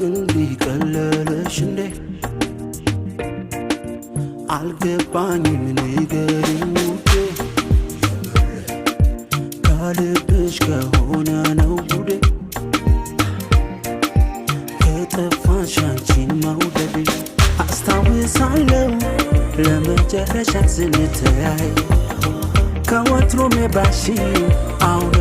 እንዲህ ቀለለሽ እንዴ? አልገባኝም፣ ንገሪኝ ውዴ። ከልብሽ ከሆነ ነው ጉዴ፣ ከጠፋሽ አንቺን መውደዴ። አስታውሳለሁ ለመጨረሻ ስንተያይ፣ ከወትሮም የባሽ አሁን